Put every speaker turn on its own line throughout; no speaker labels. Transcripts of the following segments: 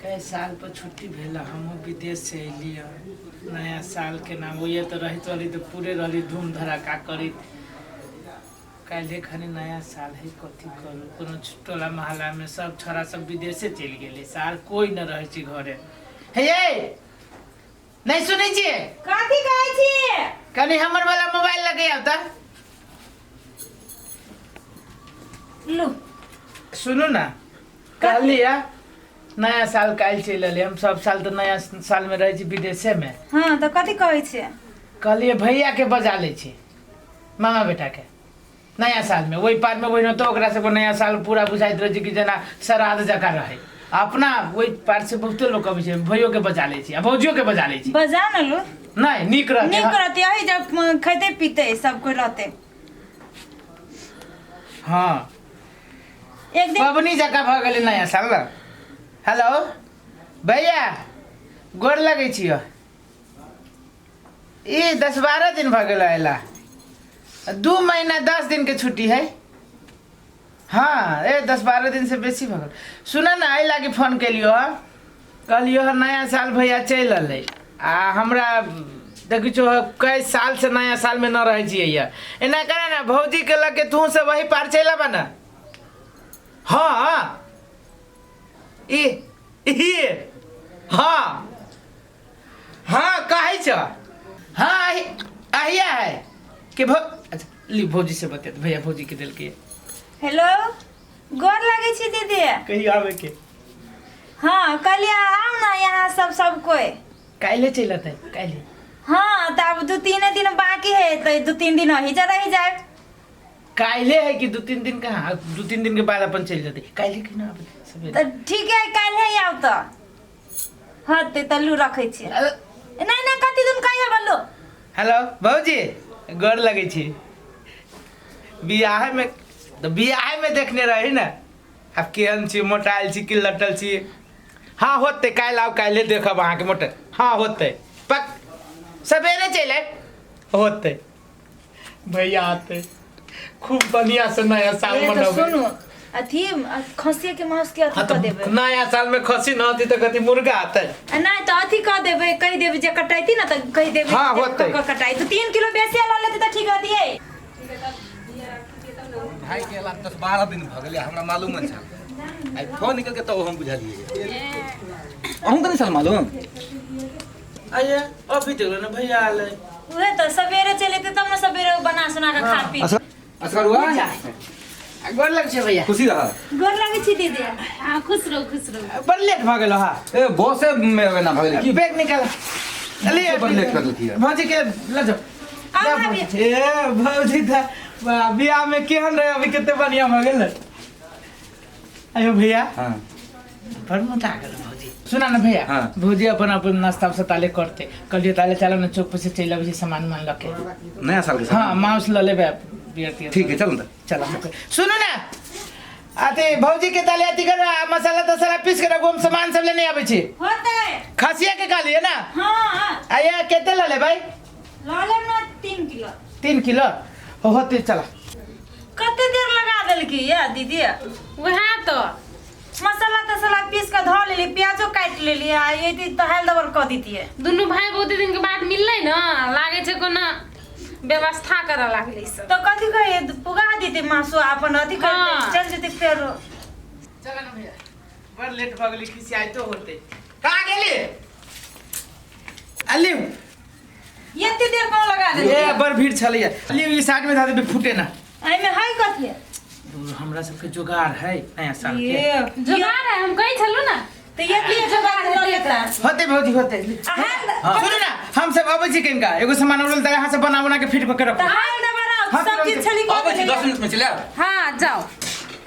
कए साल पर छुट्टी भेल हमहूँ विदेश से अयली हँ नया साल के नाम ओहिए तऽ रहैत रहली तऽ पूरे रहली धूम धड़ाका करैत काल्हि खनी नया साल है कथी करू कोनो टोला मोहल्लामे सब छोरा सब विदेशे चलि गेलै साल कोइ नहि रहै छै घरे हे यै नहि सुनै छियै
कथी कहै छी
कनि हमर वाला मोबाइल लगे आउ तऽ
लू
सुनू ना कहलियै नया साल काल्हि चलि एलै हम सब साल तऽ नया सालमे रहै छी विदेशेमे
हाँ तऽ कथी कहै छियै
कहलियै भैयाके बजा लै छी मामा बेटाके नया सालमे ओहि पारमे ओहिना तऽ ओकरा सबके नया साल पूरा बुझाइत रहै छै कि जेना श्राद्ध जकाँ रहै अपना ओहि पार से बहुते लोक अबै छै भैयोके बजा लै छी आ भौजियोके बजा लै छी
बजा न लू
नहि नीक रहतै
नीक रहते अही जब खैते पीते सब कोई रहते
हँ
एक दिन
पबनी जकाँ भऽ गेलै नया साल ने हेलो भैया गोर लगै छियौ ई 10-12 दिन भऽ गेल अयला 2 महीना 10 दिन के छुट्टी है हाँ ए 10-12 दिन से बेसी भऽ गेल सुन ने एहि लागी फोन केलियो हँ कहलियो हँ नया साल भैया चलि अलै आ हमरा देखै छौ कई साल से नया सालमे न रहै छियै यऽ एना कर ने भौजीके लऽ के तू सब वही पार चलि आबऽ ने हाँ ई ई हाँ हाँ कहै छ हाँ आहिया है कि भौ अच्छा ली भौजी से बतिया भैया भौजी के देलकै
हेलो गोर लगै छी दीदी
कही आवे के
हाँ कहलियै आउ ना यहाँ सब सब कोई
काल्हे चलि अतै काल्हे
हाँ तऽ आब 2-3 दिन बाकी है तऽ 2-3 दिन अही जा रही जाए
काल्हे है कि 2-3 दिन कहाँ 2-3 दिन के बाद अपन चलि जेतै काल्हे कि ना आबै सवेरे
तऽ ठीक है काल्हे आउ तऽ हाँ ते तल्लू रखै छी नहीं नहीं कति दिन कहियो बल्लू
हेलो भौजी गोर लगै छी बियाह में तऽ बियाह में देखने रही ने आब केहन छी मोटायल छी कि लटल छी हाँ होतै काल्हि आउ काल्हि देखब अहाँके मोटे हाँ होतै पक सवेरे चलि आयब होतै भैया आते खूब बढ़िया से नया साल
ए, तऽ
मनबै
सुनू अथी खसिया के मांस के अथी
हाँ
कऽ
तऽ
देबै
नया साल में खसी न होती तऽ कथी मुर्गा आते
आ नहि तऽ अथी कऽ देबै कहि देबै जे कटैती ने तऽ कहि देबै
हाँ,
जे
होतै।
कऽ कऽ कटाइ तऽ 3 किलो बेसी लऽ लेतै तऽ ठीक रहतियै
भाई के अला 10-12 दिन भऽ गेलै हमरा मालूम नहि छल आइ फोन निकल के तब हम बुझलियै अहूँ के नहि छल मालूम
आइए अभी देखलो ना भैया आले
उहे तऽ सवेरे चलि एतै तब ने सवेरे बना सुना कऽ खा पी
असगर हुआ
गोर लग छै भैया
खुशी रह
गोर लगै छी दीदी
हाँ खुश रहो खुश रहो
बड़ लेट भऽ गेलो हाँ
ए बसे में ना भऽ गेलै की
बैग निकाल चलिए
बड़ लेट कर देलकी है।
भौजी के लऽ जाओ
आउ
जा
भाभी।
भौजी। ए भौजी था बियाह में केहन रहे अभी कते बढ़िया भऽ गेल अयो भैया
हाँ
बड़ मोटा गेल भौजी सुना ना भैया
हाँ।
भौजी अपन अपन नाश्ता उस्ता ताले करते कहलिए ताले चलो ना चौक पर से चलि अबै छी सामान उमान लऽ के
नया साल के
हाँ मांस लऽ लेबै बियर तियर
ठीक है चल ना
चलो सुनू ना अथी भौजी के ताले अथी कर मसाला तसाला पीस के रखू हम सामान सब लेने आबै छी
होतै
खसिया के कहलिए ना
हाँ
आया कते लऽ लेबै
लऽ लेब ना 3 किलो
3 किलो होते चला
कते देर लगा देलकी या दीदी
वएह तो
मसाला तसाला पीस के धऽ लेली प्याजो काटि लेली आ ये तहल दबर कऽ दितियै
दुनू भाई बहुते दिन के बाद मिललै ने लागे छै कोनो व्यवस्था करऽ लागलै सब
तऽ कथी कहियै पुगा दितै मासु अपन अथी कर
हाँ।
चल जेतै फेरो
चला ना भैया बड़ लेट भऽ गेली खिसियाइतो होते कहाँ गेली अली
एते देर कौन लगा देलकै
ए बड़ भीड़ छलैया अली ई साइड में धऽ देबै फूटे ना
एहिमे है कथी
हमरा सबके जोगाड़ है नया साल के
ये
जोगाड़ है हम कहै छलू ना
तऽ एते जोगाड़ लऽ लेता
होते भौजी होते
आ हाल
सुनू ना हम सब अबै छी किनका एगो सामान उड़ल तऽ अहाँ सब बना बना के फिट कऽ के
तऽ
रखू
हाल दबारा
हाँ,
सब चीज छली कऽ
अबै छी
देलियै।
10 मिनट में चलि आयब
हाँ जाओ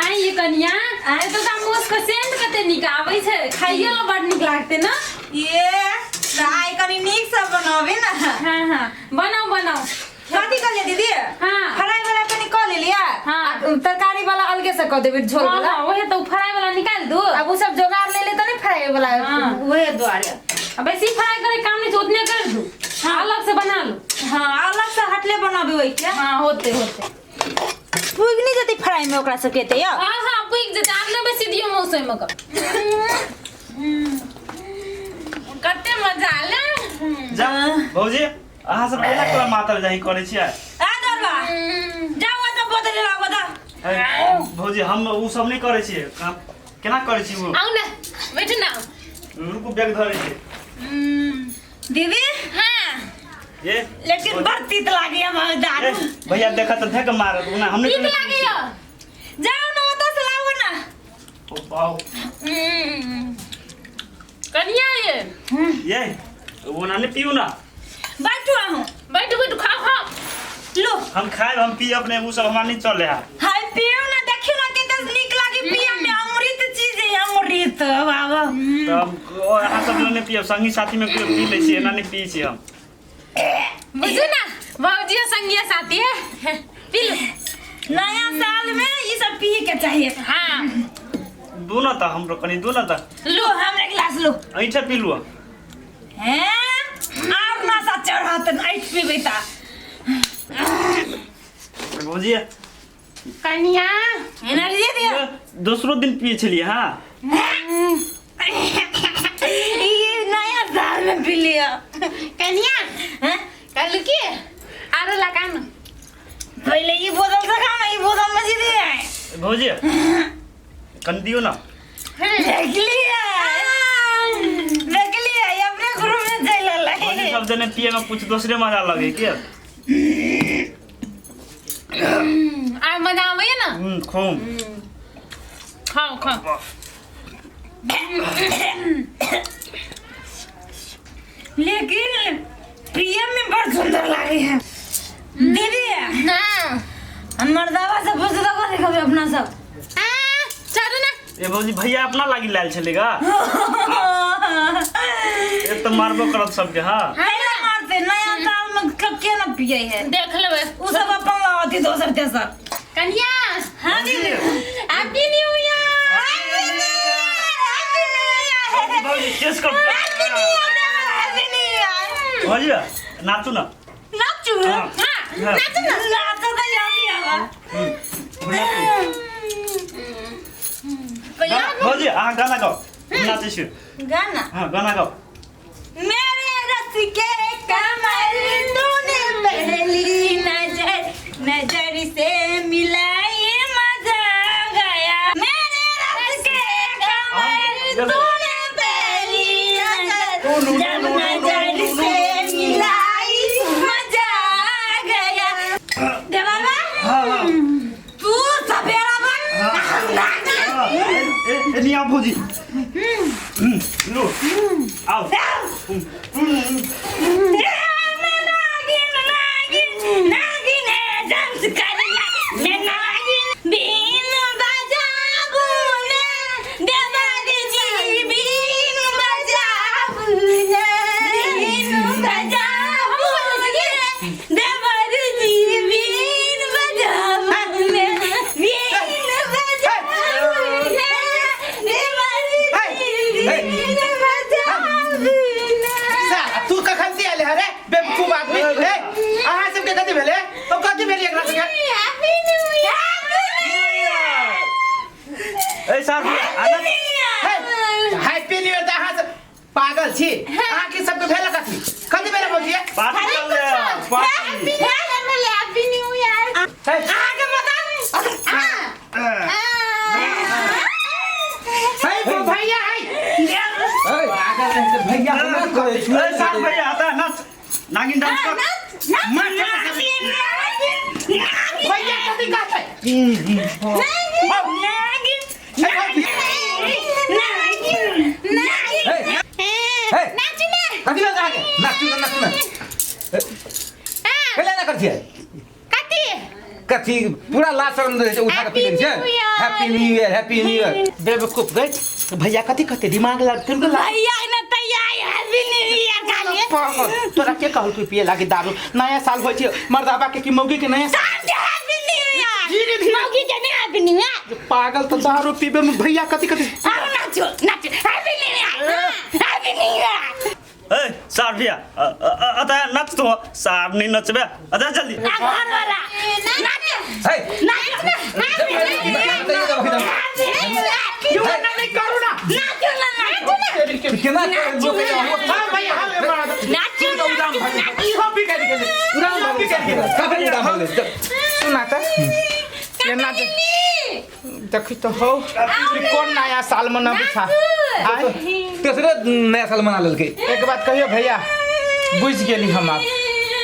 आइ ये कनिया आइ तो का मोस के सेंट कते नीक आबै छै खाइयो ला बड़ नीक लागते ना
ये तऽ आइ कनि नीक से बनाबी ना
हाँ हाँ बनाओ बनाओ
कथी कहलियै दीदी
हाँ।
फ्राई वाला कनि कऽ लेलियै
हाँ।
आ तरकारी वाला अलगे से कऽ देबै झोल
हाँ
वाला
हाँ वही तो फ्राई वाला निकाल दू
आब उ सब जोगाड़ ले ले तऽ नहि फ्राई वाला
हाँ।
उहे दुआरे
अब बेसी फ्राई करे के काम नहीं छै उतने कर दू हाँ अलग से बना लो
हाँ अलग से हटले बनाबी ओहिके
हाँ होते होते
पुगि नहि जेतै फ्राई में ओकरा सबके एते यौ
हाँ हाँ पुइक जेतै आब नहि बेसी दियौ मौसम में
जा भौजी अहाँ सब केना कोना मातल जाही करै छियै
आ दरबा जाओ त बोतल लाओ त
है, भौजी हम उ सब नहि करै छियै काम केना करै छी उ
आउ ने बैठू ना
रुकू बैग धरै छी
दीदी
हाँ
ये
लेकिन बड़ तीत लागी हम
ए,
दारू
भैया देखत तऽ धक मारत ओना हम
ठीक
नहि
लागैया
जाओ ना ओतऽ से लाओ ना
ओ बाउ
कनिया ये
ये ओना नहि पीउ ना
बैठू अहूँ
बैठू बैठू खाओ खाओ
लो
हम खायब हम पियब नहि उ सब हमरा नहि चले है
हाय पियो ना देखियो ना कितना नीक लागी पिया में अमृत चीज है अमृत बाबा
तब ओ अहाँ सब लग नहि पियब संगी साथी में केओ पी लै छियै एना नहि पी छी हम
बुझू ना भौजी संगिया साथी है पी लो
नया साल में ये सब पिए के चाहिए
हाँ
दू न तऽ हमरो कनि दू न तऽ
लो हमरा गिलास लो
ऐंठे पी लू
हैं और नशा चढ़त ऐठ पीबै ता
भौजी
कनिया
एनर्जी दियो
दोसरो दिन पिए छलियै हाँ
ये नया साल में पी लिया
कनिया
हैं
कहलू की आरो लगा न
पहले ये बोतल से खाना ये बोतल में जी है
भौजी कनि दियौ न
देख लिया देख लिया ये अपने ग्रुप में चल
भौजी
रहा
सब जने पिए में कुछ दोसरे मजा लगे की
आ मजा आबैया ना
खूब
खाओ खाओ
लेकिन पीएम में बड़ सुंदर लागे है दीदी
हाँ
हम मर्दावा से पूछ दो कभी कभी अपना सब
आ, चलू ना
ए भौजी भैया अपना लागी लायल छलै गा एक तऽ मारबो करत सबके हाँ
पहले मारते नया साल में कब के ना पिए है
देख लेबै
उ सब अपन लावती दोसर तेसर
कनिया
हाँ दीदी
हैप्पी न्यू ईयर
भौजी केस कर
हैप्पी न्यू ईयर
भौजी नाचू ना
नाचू
हाँ।
हाँ नाचू ना नाचो तो यामी आवा
भौजी अहाँ गाना गाओ हम नाचै छी
गाना
हाँ गाना गाओ
मेरे रस के कमर तूने पहली नजर नजर से मिलाई मजा गया मेरे रस के कमर तूने पहली नजर जब नजर से मिलाई मजा आ गया देवा
हाँ हाँ
तू सवेरा बन हम नाच
ए ए नहीं आओ भौजी लो आओ
नागिन नागिन नागिन है डांस करिया मैं नागिन बीन बजाबूने देवर जी बीन बजाबूने बीन बजाबूने देवर जी बीन बजाबूने बीन बजाबूने देवर जी बीन बजाबूने
साला तू कखन से आले हरे बेवकूफ आदमी ए अहाँ सबके कथी भेले तो कथी भेली एकरा सबके
हैप्पी न्यू ईयर
ए सर आना
हैप्पी न्यू ईयर त अहाँ सब पागल छी अहाँ के सबके भेल कथी कथी भेल भौजी
पार्टी चल रहा है पार्टी
हैप्पी न्यू ईयर
आगे बता
है भैया है
पागल रहते भैया ना करे
ए सर भैया आता है नाच नागिन डांस कर
भैया कथी कहते
नाचू ना
कथी लग आगे नाचू ना नाचू ना केला ना करथिए
कथी
कथी पूरा लाज शरम रहै छै उठा के पी लै छै happy new year happy new year
बेवकूफ गई भैया कथी कहते दिमाग लग तुमको लाग
भैया ने तैयार हैप्पी न्यू ईयर खाली
पागल तोरा के कहल तू पिए लागे दारू नया साल होइ छै मर्दाबा के की मौगी के नया साल
हैप्पी न्यू ईयर
धीरे धीरे
मौगी के नहीं हैप्पी न्यू ईयर
पागल तो दारू पीबे में भैया कथी कथी
आओ नाचो नाचो happy new year happy new year
ए सर भैया आता है नाच तो साहब नहीं नचबे आता जल्दी
आ घर वाला नाचो
हे
नाचो
क्यों ना नहीं करू ना
नाचो ना नाचो ना
केना करे लोक
हां भैया हां
नाचो ना
काफी दाम भऽ गेलै।
सुना त केना जे देखी तो हो ई कोन नया साल मनाबै छा आय
तेसरे नया साल मना लेलकै।
एक बात कहियो भैया, बुझि गेली हम आब।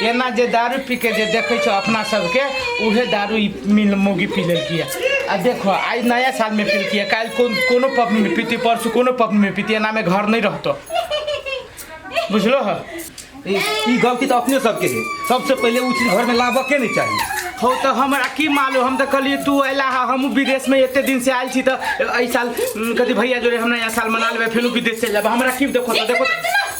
एना जे दारू पी के जे देखै छौ अपना सबके, उहे दारू ई मिल मौगी पी लेलकी है। आ देखो आइ नया साल में पीलकी है, काल्हि कोन कोनो पबनी में पीती, परसू कोनो पबनी में पीती, एना में घर नहीं रहतो, बुझलो ह?
ई ई गलती तऽ अपने सबके है। सबसे पहिले उ चीज घर में लाबऽ के नहीं चाही।
हो तऽ हमरा की मालूम, हम तऽ कहलियै तू अयला हा, हमहूँ विदेश में एते दिन से आयल छी तऽ एहि साल कथी भैया जोड़े हम नया साल मना लेबै, फेरो विदेश चलि जायब। हमरा की देखो तऽ देखो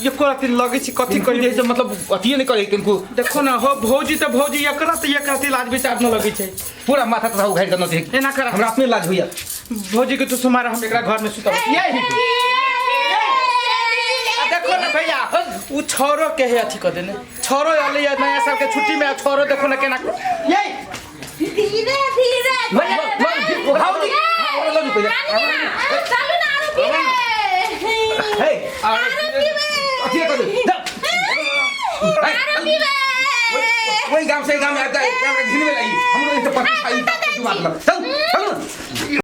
एको रत्ती लगै छै कथी
कहियै
कहियै
से मतलब अथिए नहि करै किनको।
देखो ना हो भौजी तऽ भौजी एकरा तऽ एक रत्ती लाज विचार न लगै छै।
पूरा माथा तथा उघारि देने छै।
एना कर।
हमरा अपने लाज होइया।
भौजी के तू सुमार, हम एकरा घर में सुतब। यही आ देखो ना भैया, उ छोरो के है अथी क देने, छोरो अलै है नया साल के छुट्टी में, आ छोरो देखो ना केना यही
धीरे धीरे।
भौजी लऽ जो पहिले।
चलू ना, आरो पीबै।
हे,
आरो पीबै।
अथिए कर दे जा।
आरो पीबै।
ओहि गाम से गाम आबि कऽ घिनबे लागि हमरो ई तऽ पच्चीस चल चल।